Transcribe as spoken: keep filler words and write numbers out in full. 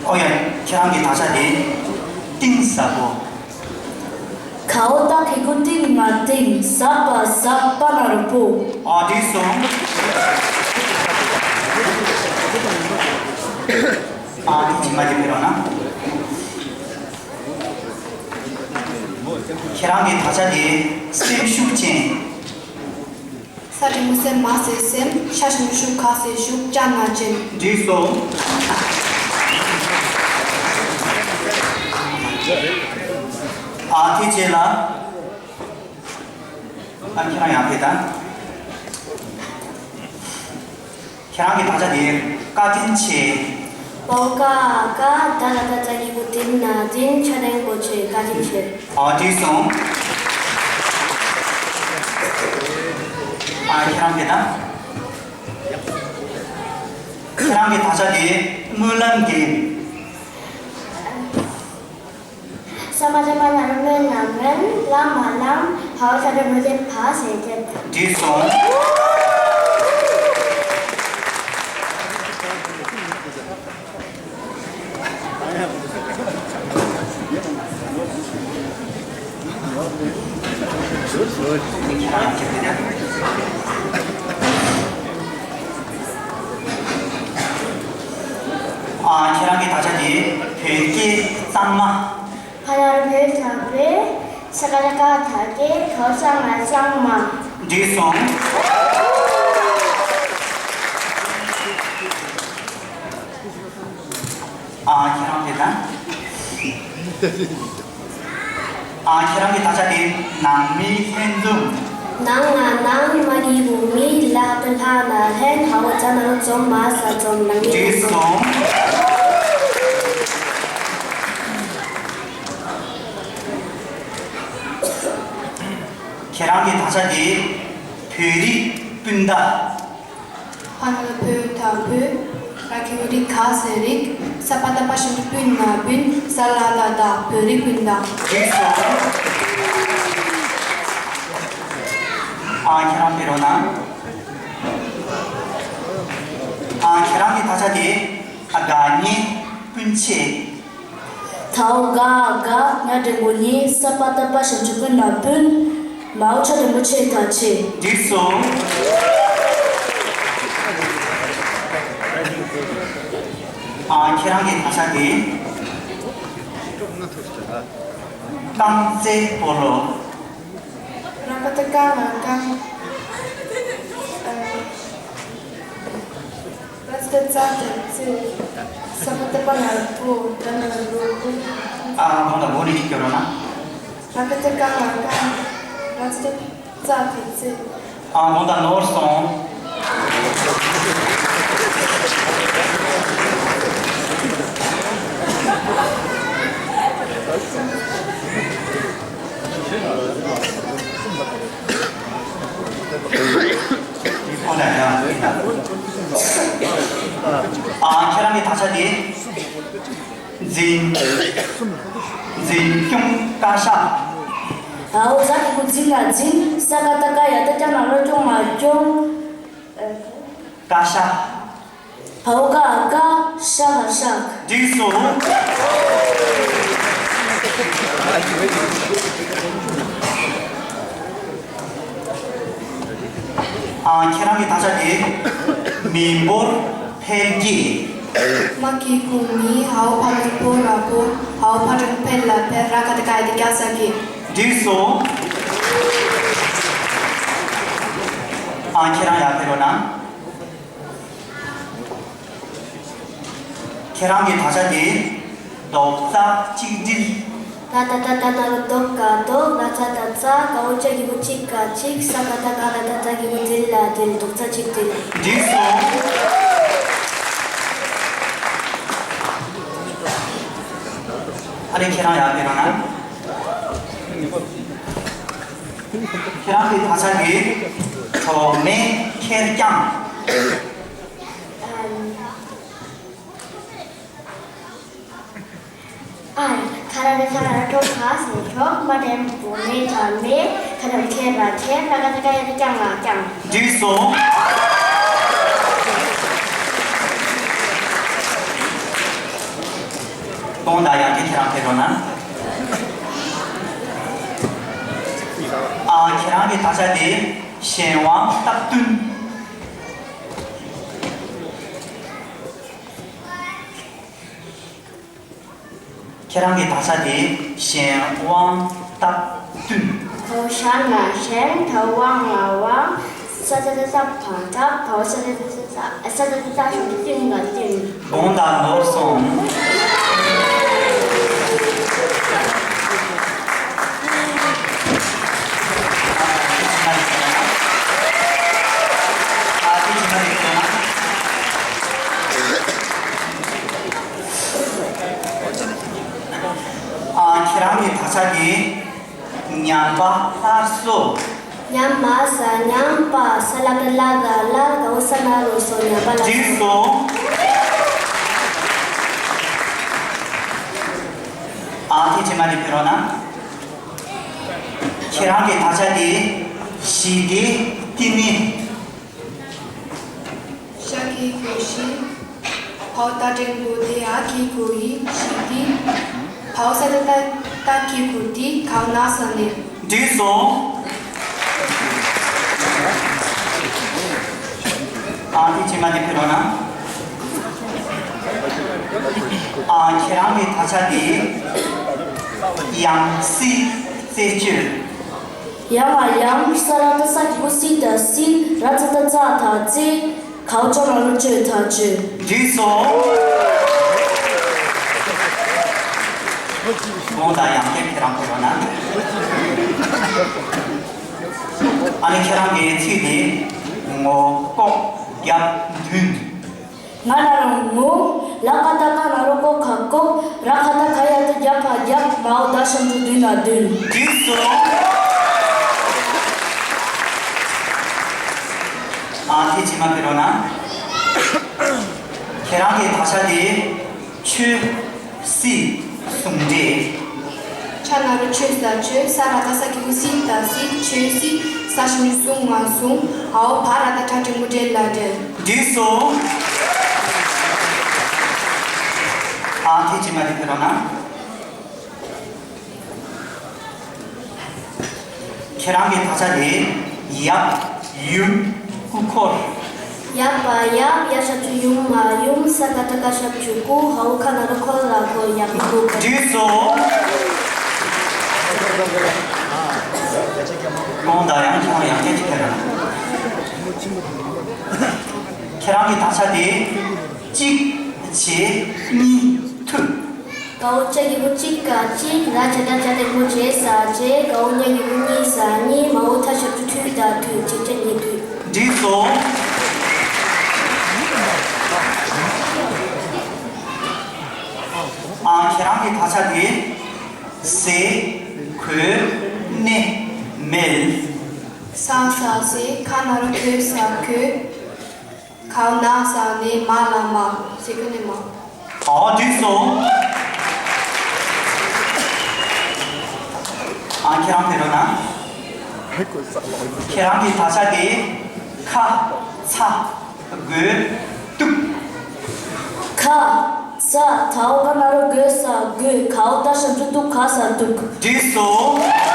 ཨོ་ཡ། ཁྱེད་རང་གི་དག་ཆ་དེ། གཏིང་ཟབ་པོ། གའོ་ད་གི་གུ་ཏིང་མ་ཏིང་ཟབ་པ་ཟབ་པ་ན་རུ་པོ། ཨ་འགྲིག་སོང་། ཨ་འདི་ཅི་མ་ཅི་མི་རོ་ན། ཁྱེད་རང་གི་དག་ཆ་དེ་སེམས་ཤུགས་ཅན། ས་འབྲིང་པོ་སེམས་མ་ཟེར་སེམས། ཤ་ཞིམ་ཤུགས་ག་ཟེར་ཤུགས་ཅ་ན་ཅན། འགྲིག་སོང་། ཨ་དེ་རྗེས་ལ། ཨ་ཁྱེད་རང་ཡང་ཕེ་ད། ཁྱེད་རང་གི་དག་ཆ་དེ་བཀའ་དྲིན་ཆེ། པའོ་ཀ་ཀ་ད་ལ་ད་ཙ་གི་གུ་དྲིན་ན་དྲིན་ཆ་དྲན་པོ་ཆེ་བཀའ་དྲིན་ཆེ། ཨོ་འགྲིག་སོང་། ཨ་ཁྱེད་རང་གི་ད། ཁྱེད་རང་གི་དག་ཆ་དེ་སྨོན་ལམ་འདེབས། ས་མ་ཏ་པ་ན་རོ་སྨོན་ན་སྨོན། ལ་མ་ལམ། ཧའོ་ས་ཏ་མུ་ཏེ་ཕ་ཟེར་ཏེ། འགྲིག་སོང་། ཨ་ཁྱེད་རང་གི་དག་ཆ་དེ་བོད་སྐད་གཙང་མ། ཕ་ན་རོ་བོད་དང་བོད། ས་ཀ་ལ་ཀ་ད་སྐད། གའོ་ས་ང་གཙང་མ། འགྲིག་སོང་། ཨ་ཁྱེད་རང་དེ་ད། ཨ་ཁྱེད་རང་གི་དག་ཆ་དེ་ནང་མི་ལྷན་འཛོམས། ནང་ང་ནང་། མ་གི་གུ་མི། ལ་ཏུ་ལྷ་ན་ལྷན། ཧའོ་ཙ་ན་རོ་འཛོམས། མ་ས་འཛོམས། ནང་མི་འགྲིག་ལྷན་འཛོམས། སོང་། ཁྱེད་རང་གི་དག་ཆ་དེ་བོད་རིགས་སྤུན་ཟླ། ཕ་ན་བོད་ད་བོད། ར་གི་གུ་རི་ག་ཟེར་རིགས། ས་པ་ཏ་པ་ཞབས་ཀྱུ་སྤུ་ན་སྤུན། ཟ་ལ་ད་ཟླ། བོད་རིགས་སྤུན་ཟླ། འགྲིག་སོང་། ཨ་ཁྱེད་རང་ཕེབས་རོགས་གནང་། ཨ་ཁྱེད་རང་གི་དག་ཆ་དེ་ཨ་དགའ་ཉེ་སྤུན་མཆེད། དའོ་ག་ག་ཉ་འགྲེང་བུ་ཉེ། ས་པ་ཏ་པ་ཞབས་ཀྱུ་སྤུ་ན་སྤུན། མའོ་ཆ་འགྲེང་བུ་ཆེ་ད་ཆེ། འགྲིག་སོང་། ཨ་ཁྱེད་རང་གི་དག་ཆ་དེ། རྐང་རྩེད་སྤོ་ལོ། ར་ཀ་ཏ་ཀ་ང་རྐང་། ཨ། ར་ཙ་ཏ་རྩ་ད་རྩེད། ས་པ་ཏ་པ་ན་རོ་སྤོ། ད་ན་རོ་སྤོ། ཨ་གོང་དང་གོང་ནས་ཅིག་སྐྱོར་རོགས་གནང་། ར་ཀ་ཏ་ཀ་ང་རྐང་། ར་ཙ་ཏ་རྩ་ད་རྩེད། ཨ་གོང་དང་ནོར་སོང་། ཨ་ཁྱེད་རང་གི་དག་ཆ་དེ། འཛིན། འཛིན་སྐྱོང་བཀའ་ཤག་དའོ་ཛ་གི་གུ་འཛིན་ལ་འཛིན། ས་ཀ་ཏ་ཀ་ཡ་ཏ་ཀྱ་ན་རོ་སྐྱོང་ང་སྐྱོང་། བཀའ་ཤག་ཕའོ་ཀ་ཀ་ཤ་ཧ་ཤག་འགྲིག་སོང་། ཨ་ཁྱེད་རང་གི་དག་ཆ་དེ་མི་འབོར་འཕེལ་རྒྱས། མ་གི་གུ་མི། ཧའོ་ཕ་ན་རོ་བོ་ར་བོ། ཧའོ་ཕ་འགྲེང་བུ་ཕེ་ལ་ཕེར། ར་ཀ་ཏ་ཀ་ཡ་ཏ་ཀྱ་ས་ཀྱི། འགྲིག་སོང་། ཨ་ཁྱེད་རང་ཡར་ཕེབས་རོགས་གནང་། ཁྱེད་རང་གི་དག་ཆ་དེ་རྡོག་རྩ་གཅིག་སྒྲིལ། ད་ད་ད་ད་ན་རོ་རྡོ་ག་རྡོ། ར་ཙ་ད་རྩ། གའོ་ཅ་གི་གུ་གཅིག་ག་གཅིག་ས་ཀ་ཏ་ཀ་ར་ད་ད་གི་གུ་དྲིལ་ལ་དྲིལ། རྡོག་རྩ་གཅིག་སྒྲིལ། འགྲིག་སོང་། ཨ་རེ་ཁྱེད་རང་ཡར་ཕེབས་རོགས་གནང་། ཁྱེད་རང་གི་དག་ཆ་དེ་གྲོགས་མེད་ཁེར་རྐྱང་། ཨ། ཁ་ར་རེ་ཁ་ར་ར་ཁྲོ་ཁ་ཟེར་ཁྲོ། མ་དྲན་བུ་མེ་ད་མེ། ཁ་ར་ཁེ་ར་ཁེ། ར་ཀ་ཏ་ཀ་ཡ་ཏ་ཀྱ་ང་རྐྱང་། འགྲིག་སོང་། གདོང་དང་ཡང་ཏིག་ཁྱེད་རང་ཕེབས་རོགས་གནང་། ཨ། ཁྱེད་རང་གི་དག་ཆ་དེ་གཞན་དབང་སྟབས་བསྟུན། ཁྱེད་རང་གི་དག་ཆ་དེ་གཞན་དབང་སྟབས་བསྟུན། བའོ་ཞ་ན་གཞན། ད་དབང་ལ་དབང་། ས་ཏ་བཏགས་སྟ་བ་སྟབས། བའོ་ས་ཏ་བཏགས་སྟ་བཏགས། ས་ཏ་བཏགས་སྟ་བཏགས། བསྟུན་ལ་བསྟུན། དགོངས་དག་ནོར་སོང་། ཨ། ཁྱེད་རང་གི་དག་ཆ་དེ་ཉམས་པ་སླར་གསོ། ཉམས་མ་ས་ཉམས་པ། ས་ལ་ཀ་སླ་ག་སླར། གའོ་ས་ན་རོ་སོ། ཉམས་པ་སླར་གསོ། འགྲིག་སོང་། ཨ། དེ་རྗེས་མ་དེ་ཕེབས་རོགས་གནང་། ཁྱེད་རང་གི་དག་ཆ་དེ་ཞི་བདེའི་བསྟི་གནས། ཞ་གི་གུ་ཞི། བའོ་ཏ་འགྲེང་བུ་ཏེ། འ་གི་གུ་འི། ཞི་བདེའི། བའོ་ས་ཏ་བཏགས་སྟ། ཏ་གི་གུ་སྟི། གའོ་ན་ས་ནེ། འགྲིག་སོང་། ཨ། དེ་རྗེས་མ་དེ་ཕེབས་རོགས་གནང་། ཨ། ཁྱེད་རང་གི་དག་ཆ་དེ་ཡང་སྲིད་རྩད་གཅོད། ཡང་ང་ཡང་། ས་ར་ཏ་ས་གི་གུ་སི་ད་སི། ར་ཙ་ཏ་རྩ་ད་རྩེ། གའོ་ཅ་ན་རོ་གཅོད་ད་གཅོད། འགྲིག་སོང་། དགོངས་དག་ཡང་བསྐྱར་ཁྱེད་རང་ཕེབས་རོགས་གནང་། ཨ་ནི་ཁྱེད་རང་གི་ཚིག་དེ་ངོ་ལྐོག་རྒྱབ་མདུན། ང་ན་རོ་ངུ། ལ་ཀ་ཏ་ཀ་ན་རོ་ཀོ་ཁ་ལྐོག། ར་ཁ་ཏ་ཁ་ཡ་ཏ་རྒྱབ་ཕ་རྒྱབ། མའོ་ད་ཞབས་ཀྱུ་མདུན་ན་མདུན། འགྲིག་སོང་། ཨ། དེ་རྗེས་མ་ཕེབས་རོགས་གནང་། ཁྱེད་རང་གི་དག་ཆ་དེ་ཆོས་སྲིད་ཟུང་འབྲེལ། ཆ་ན་རོ་ཆོས་ས་ཆོས། ས་ར་ཏ་ས་གི་གུ་སི་ད་སི། ཆོས་སི། ས་ཞབས་ཀྱུ་ཟུང་ང་ཟུང་། འའོ་བ་ར་ཏ་ཁྲ་འགྲེང་བུ་འབྲེལ་ལ་འབྲེལ། འགྲིག་སོང་། ཨ། དེ་རྗེས་མ་དེ་ཕེབས་རོགས་གནང་། ཁྱེད་རང་གི་དག་ཆ་དེ་ཡབ་ཡུམ་སྐུ་འཁོར། ཡབ་བ་ཡབ། ཡ་ཞབས་ཀྱུ་ཡུམ་མ་ཡུམ། ས་ཀ་ཏ་ཀ་ཞབས་ཀྱུ་སྐུ། འའོ་ཁ་ན་རོ་འཁོར་ལ་འཁོར། ཡབ་ཡུམ་སྐུ་འཁོར། འགྲིག་སོང་། དགོངས་དག་ཡང་ཁྱེད་རང་ཡང་བསྐྱར་ཅིག་ཕེབས་རོགས་གནང་། ཁྱེད་རང་གི་དག་ཆ་དེ་གཅིག་བྱེད་གཉིས་ཐུབ། གའོ་ཅ་གི་གུ་གཅིག་ག་གཅིག། ར་ཅ་ཏ་རྗ་འགྲེང་བུ་རྗེ་ས་རྗེས། གའོ་ཉ་གི་གུ་གཉིས་ས་གཉིས། མའོ་ད་ཞབས་ཀྱུ་མཐུད་ད་མཐུད། གཅིག་བྱེད་གཉིས་ཐུབ། འགྲིག་སོང་། ཨ། ཁྱེད་རང་གི་དག་ཆ་དེ་ཟས་གོས་གནས་མལ། ས་ས་ཟས། ག་ན་རོ་གོ་ས་གོས། གའོ་ན་ས་ནེ། མ་ལ་མ། ཟས་གོས་གནས་མལ། ཨོ། འགྲིག་སོང་། ཨ། ཁྱེད་རང་ཕེབས་རོགས་གནང་། ཁྱེད་རང་གི་དག་ཆ་དེ་ཁ་ཚ་དགོས་གཏུགས། ཁ་ཚ། དའོ་ག་ན་རོ་དགོས་ས་དགོས། གའོ་ད་ཞབས་ཀྱུ་གཏུགས། ག་ས་གཏུགས། འགྲིག་སོང་།